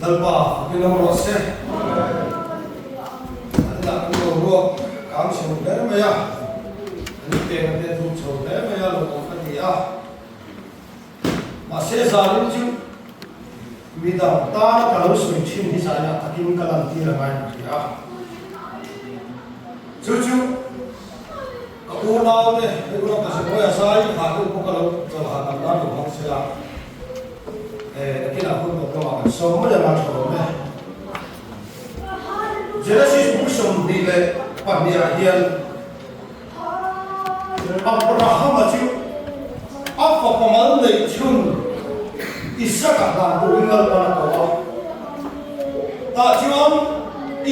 Lalpa fakin awm rawh se. An inah kan lo ruak kang chho hle mai a, an inpeng a te thuk chho hle mai a, lo awm ka ti a. Mahse zanin chu midang tana ka lo sawi thin hi zainah takin ka lantir a ngai ka hria a. Chu chu ka unaute, hei unau ka Zemawi a zai hah deuh pawh ka lo chawlh hah tam nan lo hmang sela, nakinah hun tawp lamah kan sawm mai anga tha awm e. Genesis buk 22 ah hian Abrahama chu a fapa mal neih chhun Isaka hlan turin Lalpan a ko a. Tah chuan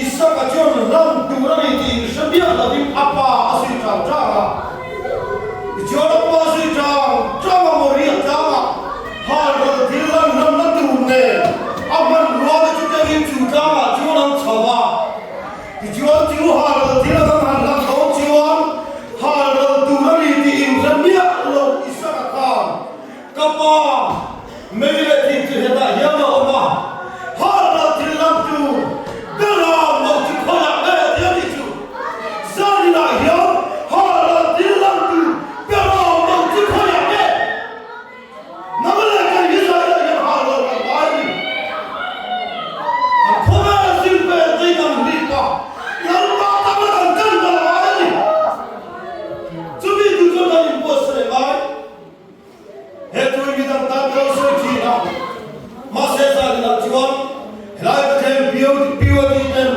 Isaka chuan hlan tur a ni tih inhre miah lovin a pa a zui chang chang a. Tichuan a pa zui chang chang a Moriah tlangah halral thil lan hlanna tur nen a hmanrua te chu kengin chu tlangah chuan an chho a. Tichuan chu halral thil a kan han hlan dawn chuan halral tur a ni tih inhre miah lo Isaka khan Ka pa, mei leh thing chu hetah hian a awm a, halral thil lam tur Beram lo chu khawiah nge a ti a nih chu? Zaninah hian halral thil lam tur Beram lo chu khawiah nge? Nang leh kei hi zaninah hian halral kan ngai a ni. Kan khawvel zir vel te hi kan hlip a, Lalpa tana kan ṭan ber a ngai a ni. Chumi tur chuan kan inbuatsaih a ngai. He tui mi dang tan ka lo sawi thin a, mahse zaninah chuan helai ka thleng piau piau a tih ten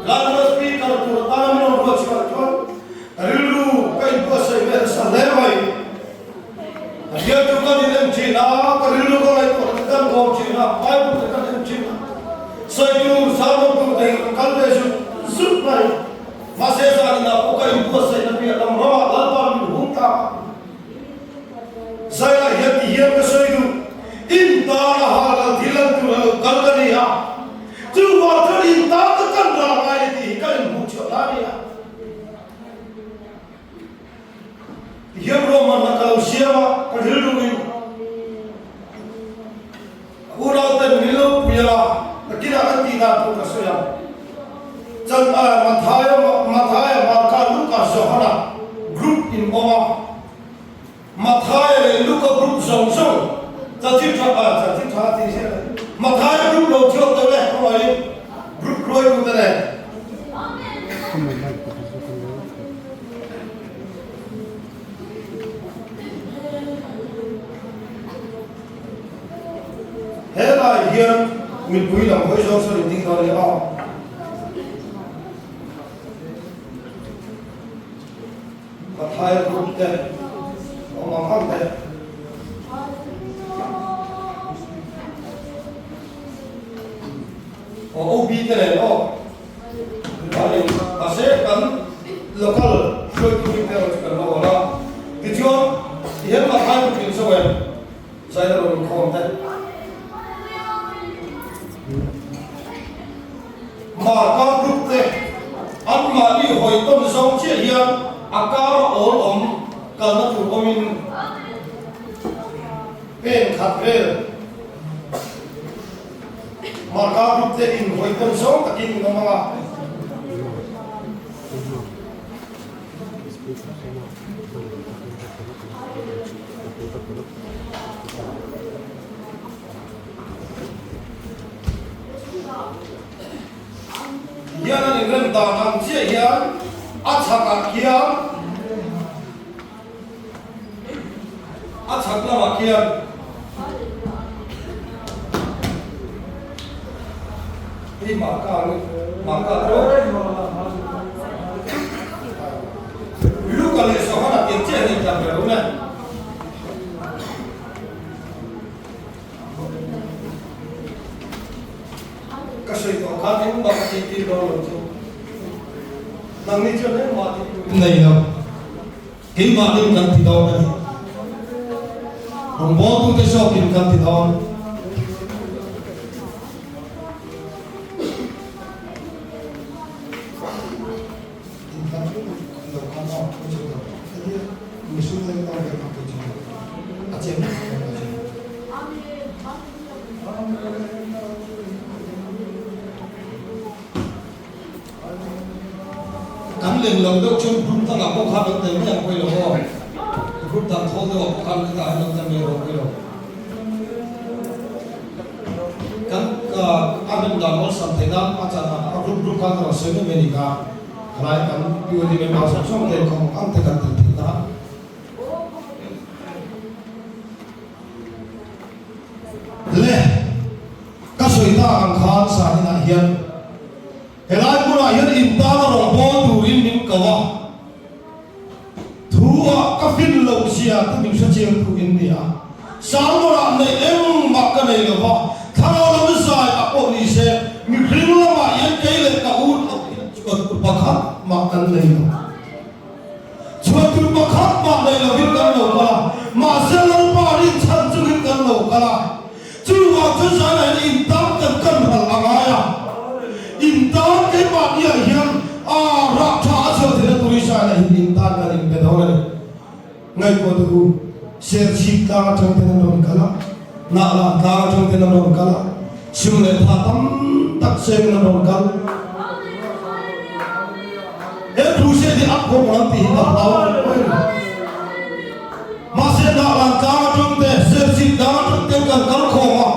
helai ka speaker tur atana min rawn ruat chhuah chuan ka rilru ka inbuatsaih ve nasa hle mai. Ka hriattu kan in en thin a, ka rilru ka ngaihtuahna te kan kawm thin a, Bible te kan en thin a, sawi tur, sermon tur te hi kan kal ve zut zut mai. Mahse zaninah pawh ka inbuatsaihna piah lam ramah Lalpa min hung tak a. Zaiah hian ti hian ka sawi duh, In tana halal thil an tur a lo kal ka ni a, chuvang chuan in tan ka kan ral ngai ni tih hi ka inhmuh chhuah ta a ni a. Ti hian ruahmanna ka lo siam a, ka rilruin ka unauten min lo pui a, nakinah kan tih dan tur ka sawi ang. Chan Mathaia, Mathaia, Marka, Luka, Johana group in awm a. Mathaia leh Luka group zawng zawng chanchin tha ah chanchin tha tih ziah le Mathaia group lo chhuak deuh le khawngaihin group hruaitute nen. He lai hian mipui lam hawi zawng sawn in ding dawn nia aw. Mathaia group te awm ang ang te. Aw OB te nen aw. Chuanin mahse kan local hruaitu hi te erawh chu kan lo awl a. Tichuan tihian Mathaia group in zo em? Zaina rawn inkhawm te. Marka group te anmahni hawi tawn zawng chiah hian a kar a awl awm kalna tur awmin pen khat vel Marka group te in hawi tawn zawng takin in awm ang a. Hian an inrem dan ang chiah hian a chhakah khian a chhak lamah khian hei marka marka chu Luka leh Johana tiang chiah hian intlar ve lo ne. Ka sawi tawh khan engmah ka tih tir dawn lo chu. Nangni chuan engmah tih tur in nei lo. Keimahnin kan ti dawn a ni. Rawngbawltute zawkin kan ti dawn. Kan len loh deuh chuan group dangah pawh khan lo tel mai ang pawi lo aw. Group dang thawl deuhah pawh khan hetah hian lo tel mai rawh pawi lo. Kan a rem dan awlsam theih nan a chan a group group khan ka rawn sawi mai mai a ni kha. Helai kan POD member zawng zawng te khawm ang te kan tel theih nan. Le ka sawi tak ang khan zaninah hian Helai hmunah hian in tana rawngbâwl turin min ko a, thu ah ka fin loh zia te min hrechiang tu in ni a. Salmon-ah neih engmah ka nei lo va, thlarau lam zai ah pawh ni se, mihring lamah hian kei leh ka u thawk hian chhuat tur pakhat mah kan nei lo. Chhuat tur pakhat mah nei lovin kan lo kal a, mahse Lalpa rinchhan chungin kan lo kal a. Chuvang chu zanah hian in tan kan kan ral a ngai a, in tan keimahniah hian a rah tha a chhuah theihna turin zanah hian in tan kan inpe dawn a ni. Ngaihtuah teh u, Serchhip tlang atang ten an rawn kal a, Hnahlan tlang atang ten an rawn kal a, sum leh tha tam tak sengin an rawn kal. He crusade hi a khawm ang tih hi ka hlau a ni. Mahse Hnahlan tlang atang te, Serchhip tlang atang ten kan kal khawm a,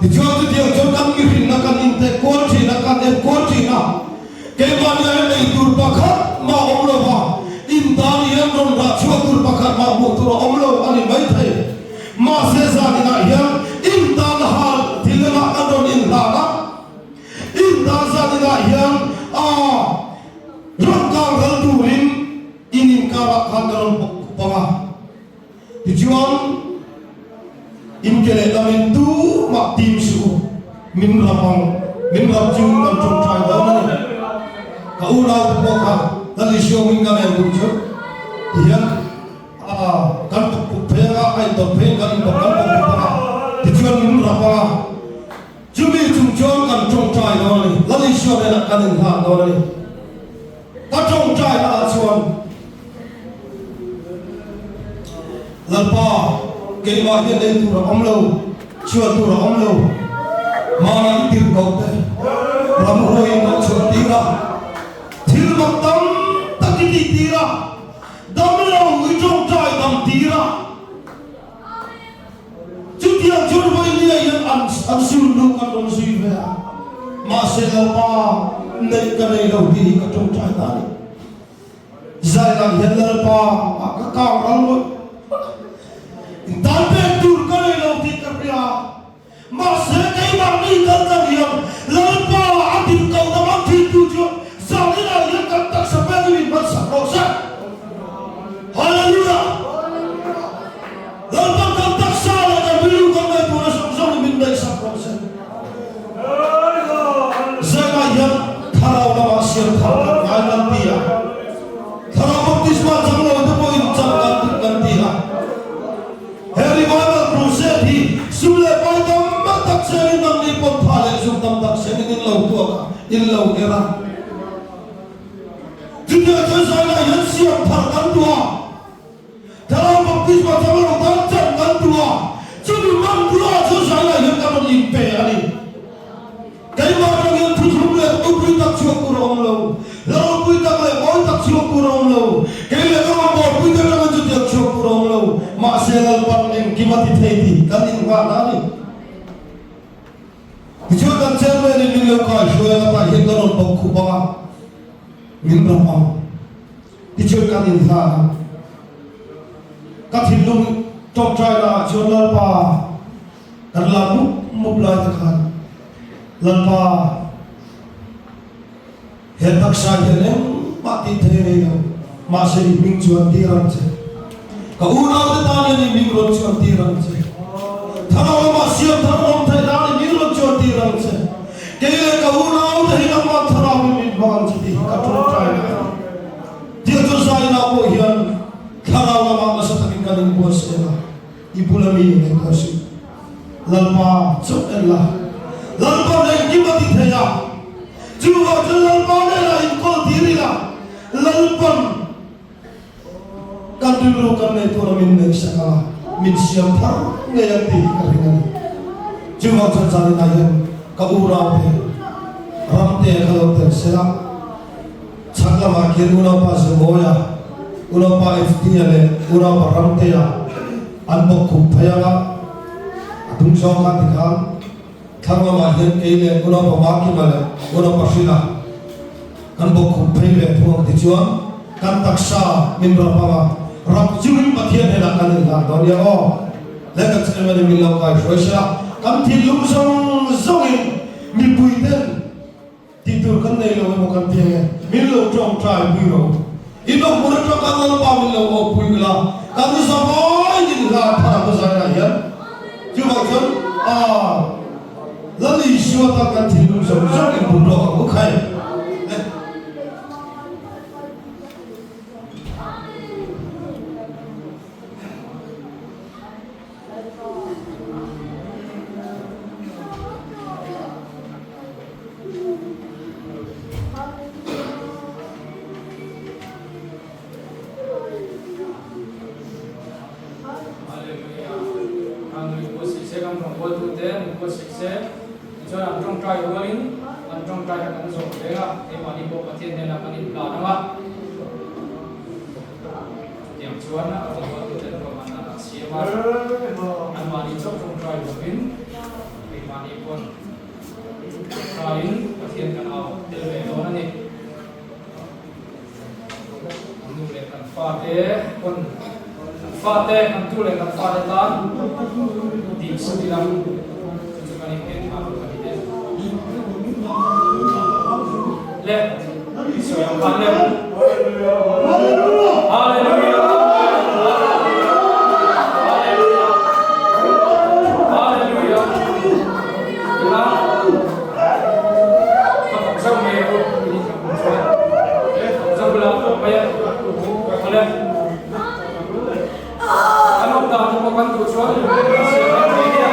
tichuan chutiang chuan kan mihrinna kan inteh kual thin a, kan en kual thin a, keimahni hian ei tur pakhat mah awm lo va, in tan hian rawn rah chhuak tur pakhat mah hmuh tur a awm lo a ni maithei. Mahse zaninah hian in tan hal thil lamah kan rawn inhlan a, in tan zaninah hian a rawn kang ral turin, In inkarah khan ka rawn bawk khup ang a, tichuan in ke leh lamin tumah tim suh u, min rap ang, min rap chu kan tawngtai dawn a ni. Ka unaute pawh kha Lal Isua min ka ngen duh chu tihian kan bawk khup phei ang a, a intawp pheiin kan inbawk kan bawk khup ang a, tichuan min rap ang a, chumi chung chuan kan tawngtai dawn a ni, Lal Isua hnenah kan inhlan dawn a ni. Ka tawngtai ah chuan Lalpa keimah hian ei tur a awm lo, chhuah tur a awm lo, mahni i tirh ko te ramhuai in rawn chhuah tir a, thil mak tam tak i tih tir a, damlo i tawngtai dam tir a, chutiang chuan vawinia hian an an sulhnu kan rawn zui ve a, mahse Lalpa neih ka nei lo tih hi ka tawngtai ta a ni. Zailam hian Lalpa ah ka kang ral ngawt in tan pek tur ka nei lo tih ka hria a, mahse keimahni kal tlang hian Lalpa a tirhkoh na mang thintu chu zaninah hian kan taksa pekin min hmansak rawh se. Hallelujah! Lalpan kan taksa leh kan rilru kan ngaihtuahna zawng zawng min ngaihsak rawh se. Zingah hian thlarau lamah siam thar kan ngai kan ti a, thlarau baptisma chang lo te pawhin chang kan duh kan ti a. He revival crusade hi sum leh pai tam tak sengin nangni pawn tha leh zung tam tak sengin in lo tuak a, in lo er a. Chutiang chuan zingah hian siam thar kan duh a. Thlarau baptisma chang lo tan chan kan duh a, chumi man duhah chu Zaila hian ka rawn inpe a ni. Keimah atang hian thuthlum leh ropui tak chhuak tur a awm lo, hla ropui tak leh mawi tak chhuak tur a awm lo, kei leh ka rawn bawlpuite atangin chutiang chhuak tur a awm lo, mahse Lalpan engkim a ti thei tih kan innghahna a ni. Tichuan kan chairman in min lo kaihruai a, tah hian ka rawn bawk khup ang a, min rap ang. Tichuan kan inhlan a, ka thinlung tawngtaina ah chuan Lalpa kan la mup mup lai te khan Lalpa he taksa hian engmah tih thei nei lo mahse i hming chuan tir ang che, ka unaute tan hian i hming rawn chuan tir ang che, thlarau lamah siam thar awm theih nan i hming rawn chuan tir ang che. Kei leh ka unaute hi nangmah thlarauin min hmang ang che tih hi ka tawngtaina a ni. Tiang chu Zaina pawh hian thlarau lamah nasa takin kan inbuatsaih a, i bula mi ngaihtuah suh. Lalpa chauh en la, Lalpa engkim a ti thei a, chuvang chuan Lalpa nena inkawl tir ila, Lalpan Kan rilru kan nei tura min ngaihsak a, min siam thar ngei ang tih hi ka ring a ni. Chuvang chuan zaninah hian ka uraute Ramtea kha lo tel sela, chhak lam. lamah khian unaupa Zumawia, unaupa Ftea leh unaupa Ramtea an bawk khup phei ang a, a tum zawng khan tikhan thlang lamah hian kei leh unaupa Makima leh unaupa Hrila kan bawk khup phei leh thung ang tichuan kan taksa min rap ang a, rap chungin Pathian hnenah kan inhlan dawn nia aw. Le kan chairman in min lo kai hruai se a, kan thinlung zawng zawngin mipui ten tih tur kan nei lo emaw kan ti ange, min lo tawngtai pui ro. In awm hmun atang khan Lalpa min lo awm pui ila, kan zavai in hla thar ang zainah hian chuvang chuan aa Lal Isua tan kan thinlung zawng zawng in bum lawk ang u khai. Le. Hallelujah. Kan nui pawh si se, kan rawngbawltute nui pawh si se, tichuan an tawngtai rualin an tawngtai kha kan zawh reng a, keimahni pawh Pathian hnenah kan inhlan ang a. Chutiang chuan a rawngbawltute an ruahman dan an siam a, anmahni chauh tawngtai lovin keimahni pawn tawngtaiin Pathian kan au tel ve dawn a ni. Kan nu leh kan fate pawn kan fate, kan tu leh kan fate tan tih sak ila chu chu kan innghen nghal tur a ni e. Le sawi ang khan le. Hallelujah! Hallelujah! Hallelujah! Ila ka thawk zauh mai a ini ka kum chuan thawk zauh la mai a awle kan awm dan te pawh kan duh chuan siam kan thei nia.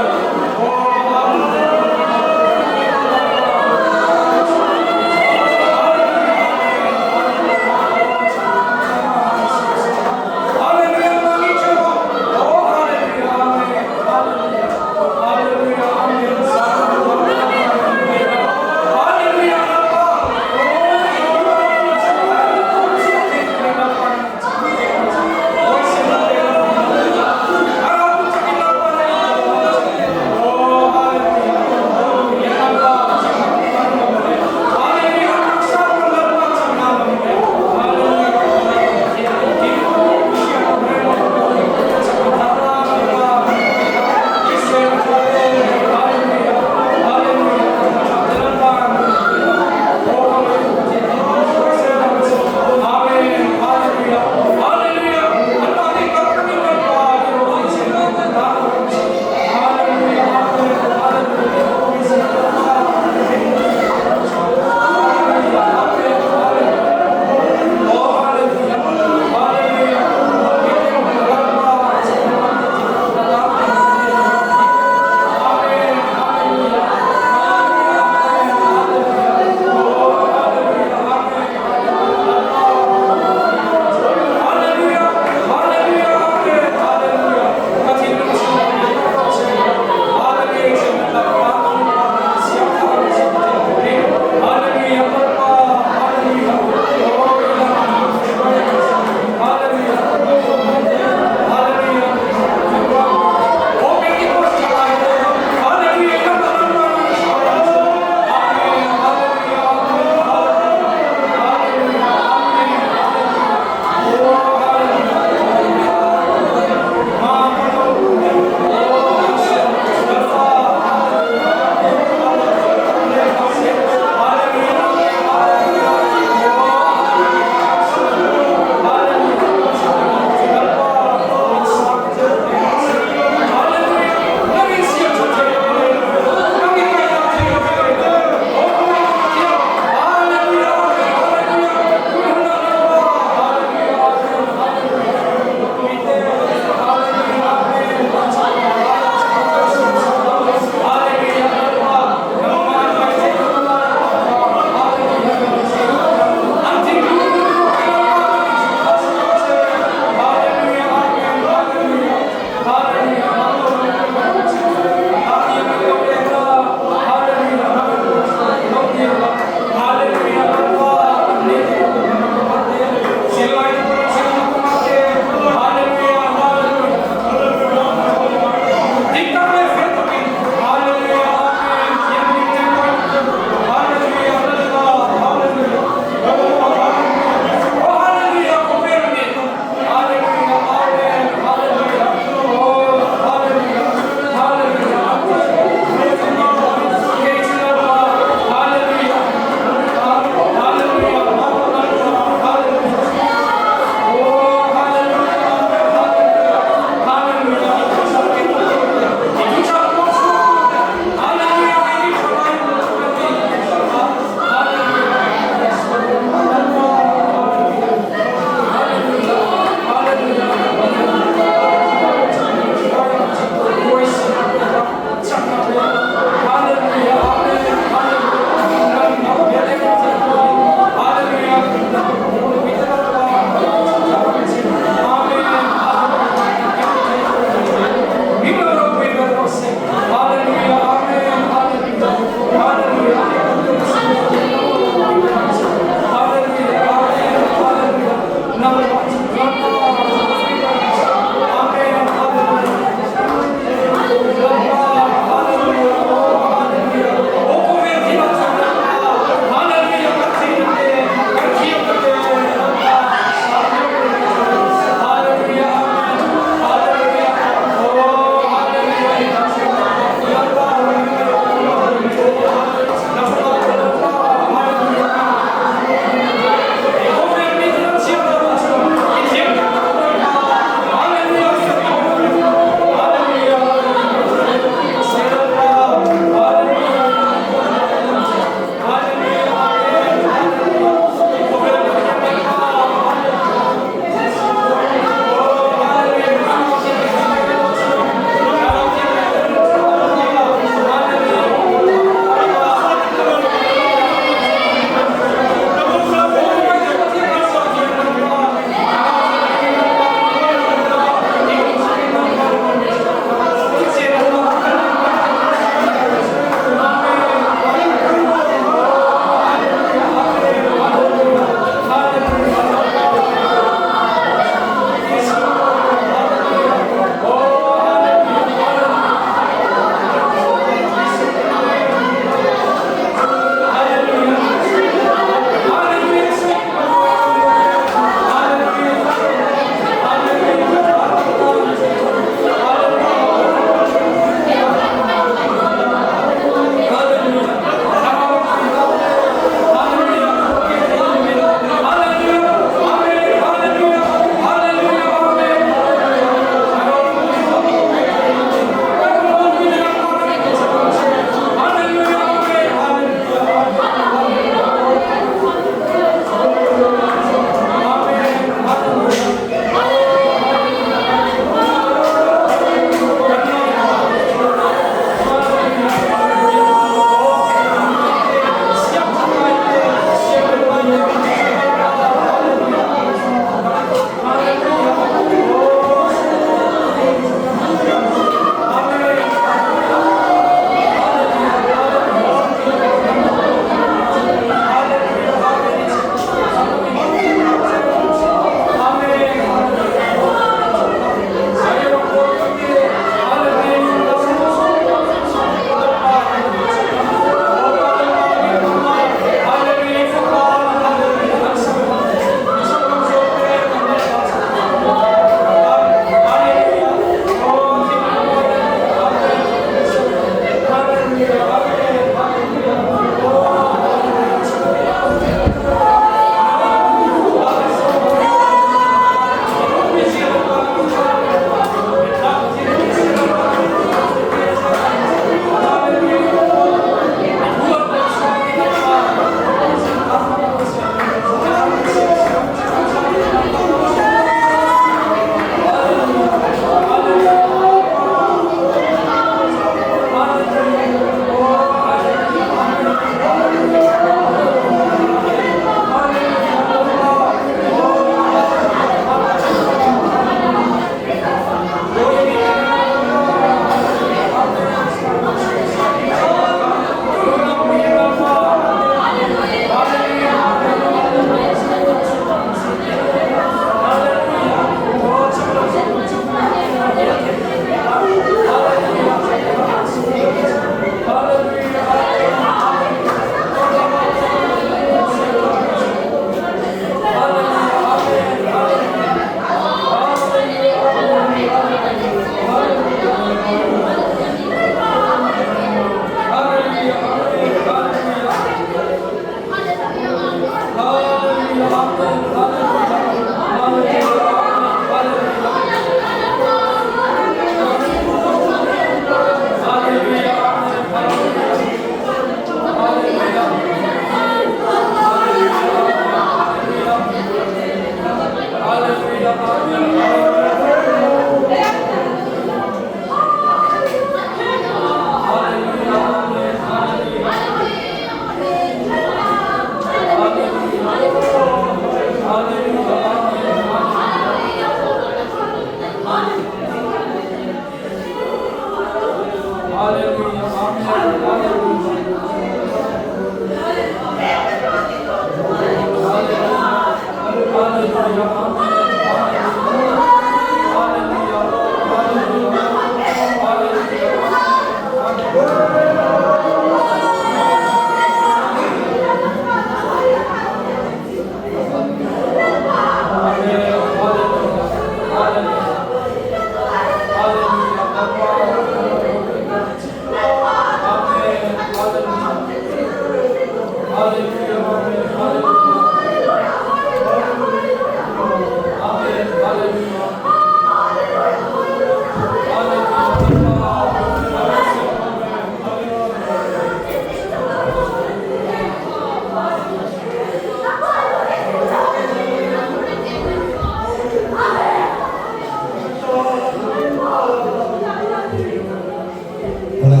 Awle,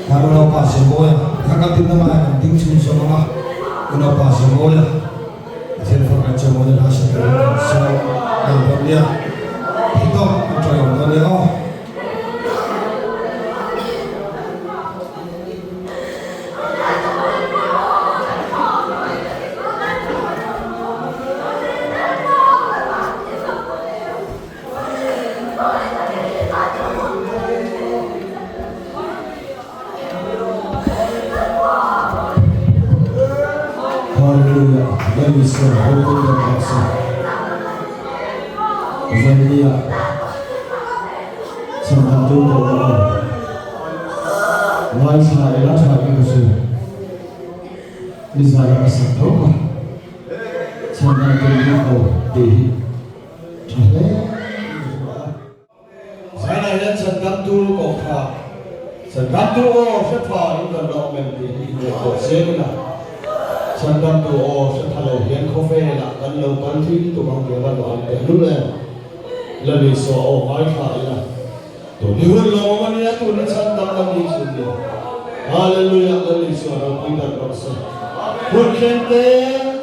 kan unaupa Zirmawia, tikhan kan tinna maiah kan ding chhun zawm ang a, unaupa Zirmawia, Pathian fak kan chaw mawina hla hre turin kan sawi ang dawn nia, theihtawp kan tawiawm dawn nia aw. Hallelujah Lal Isua ropui ber rawh se Vainia Chhandamtu pawh ka aw Ngaithla ila tha in ka hria Nizan a ka sak tho kha Chhandamtu min ko tih hi tha hle in ka hria a. Zainah hian chhandamtu koh kha chhandamtu aw hre tha in kan la awm em tih hi ingaihtuah chiang ila, chhandamtu aw hre tha lo hian khawvelah kan lo kal thui lutuk ang tih a va nuam tehlul em? Lal Isua aw ngaithla ila, tun hi hun lo awm a nia, tun hi chhandam a ni chu nia. Hallelujah Lal Isua ropui ber rawh se. Hun thleng te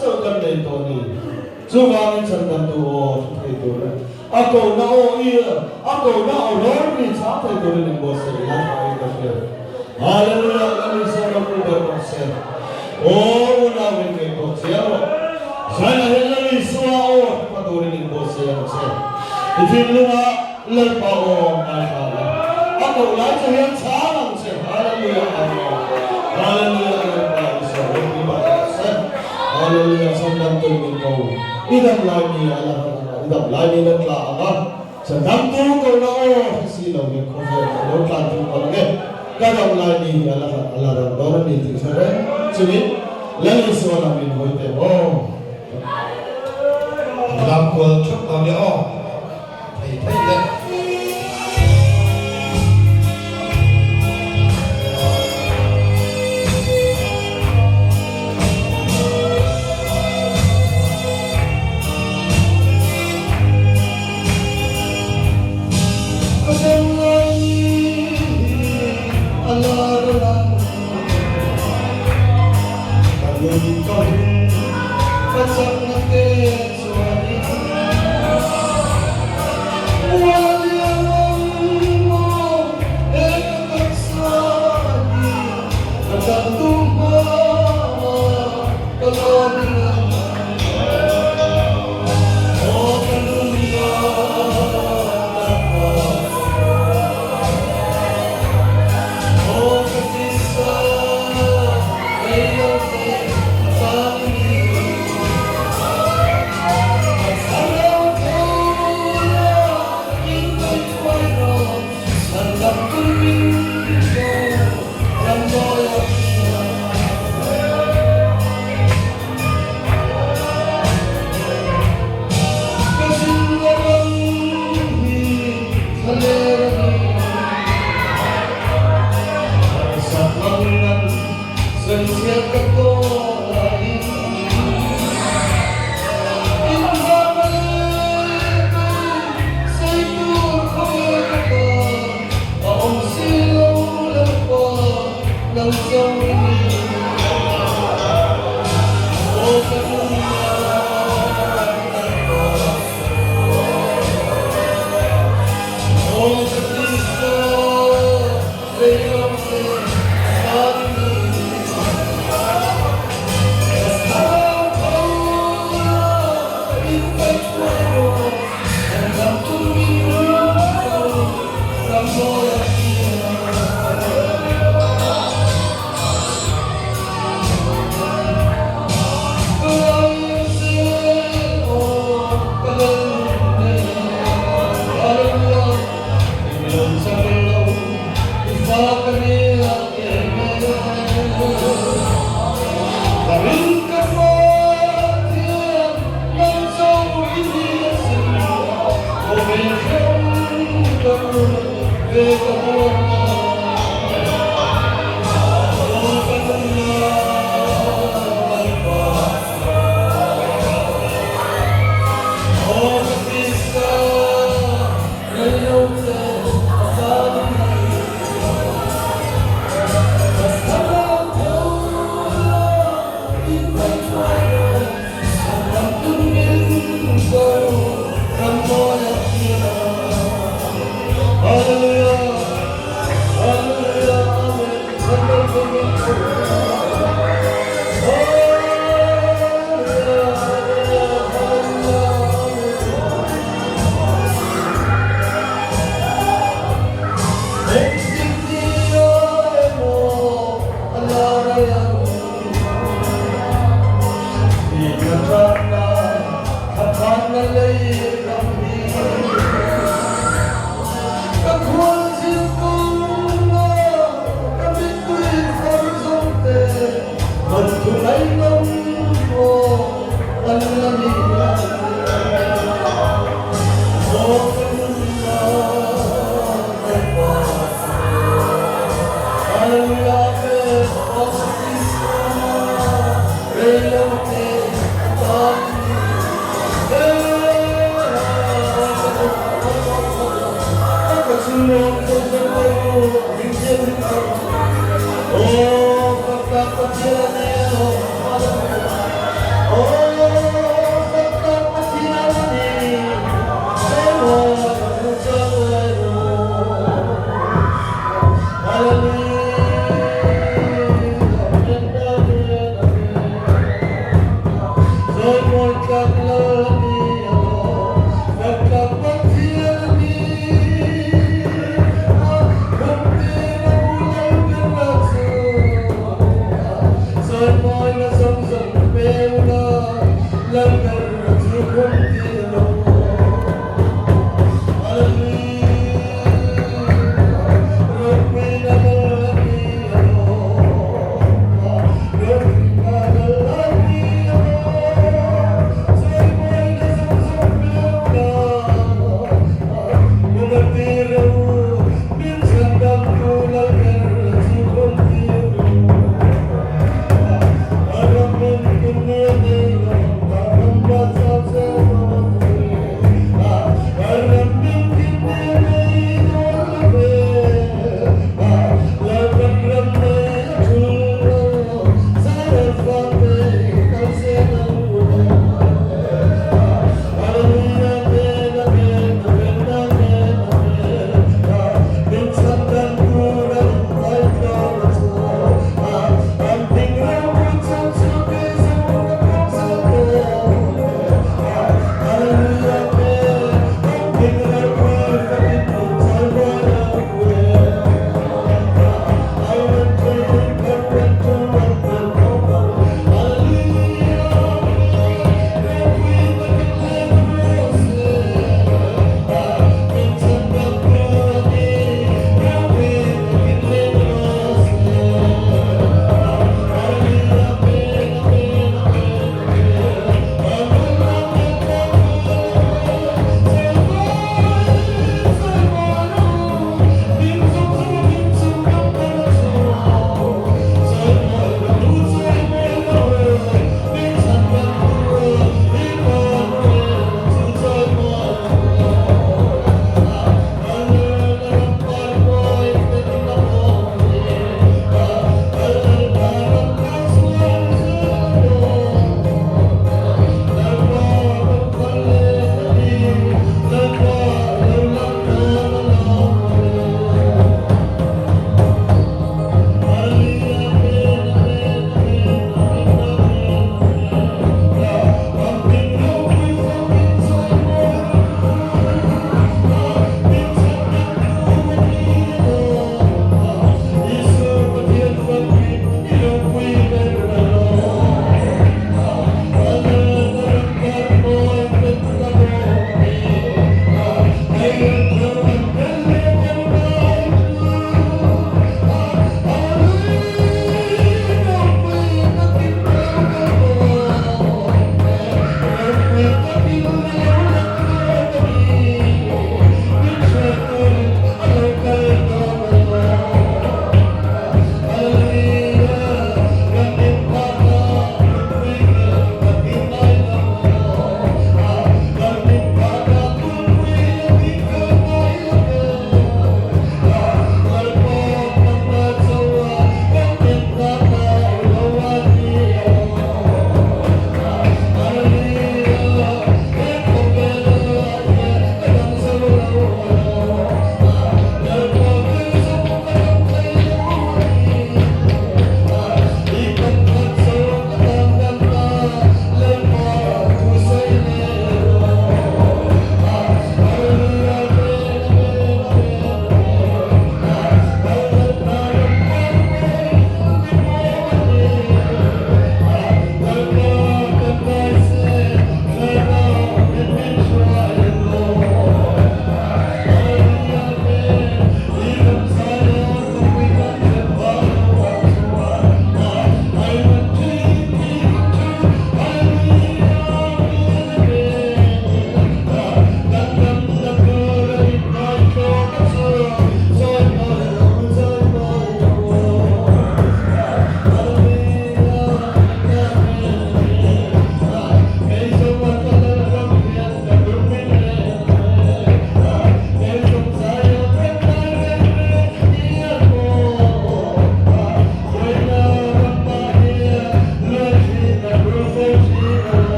chauh kan nei tawh a ni. Chuvangin chhandamtu aw hre thei tur leh a kohna aw i a kohna aw rawn ri chhang thei turin in buatsaih ila tha in ka hria. Hallelujah Lal Isua ropui ber rawh se. Aw unau in ngaihtuah chiang rawh. Zainah hian Lal Isua aw hre pha turin in buatsaih ang che. I thinlungah Lalpa aw ngaithla la. A koh lai che hian chhang ang che. Hallelujah Amen. Hallelujah Lalpa Isua ropui ber rawh se. Hallelujah Chhandamtu min ko i dam lai ni a la hman ang a, i dam lai niin a tla ang a, Chhandamtu ko la aw hre si lo hian khawvel a lo tlan thung palh ang e, ka dam lai ni hi a la a la ran dawn a ni tih hre reng chungin Lal Isua lam in hawi teh aw. Lam kual theuh dawn nia aw. Thei thei le.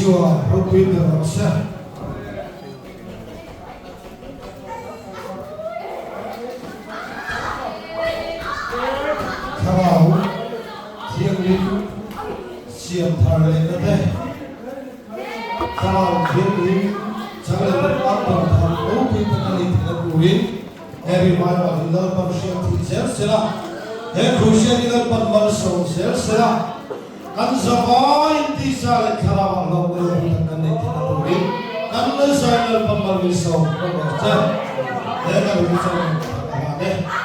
Isua ropui ber rawh se. Thlarau Thianghlim siam thar lehna te, Thlarau Thianghlim chang leh bawk a dam thar ropui tak a ni theihna turin he revival hi Lalpan hriat thih zel sela, he Crusade hi Lalpan malsawm zel sela. Kan zavaiin tisa leh thlarauah hlawkna ropui tak kan neih theihna turin kan Lalzai Lalpa Malwisawm rawh rawh che. He ka ring chuan ka hlan e.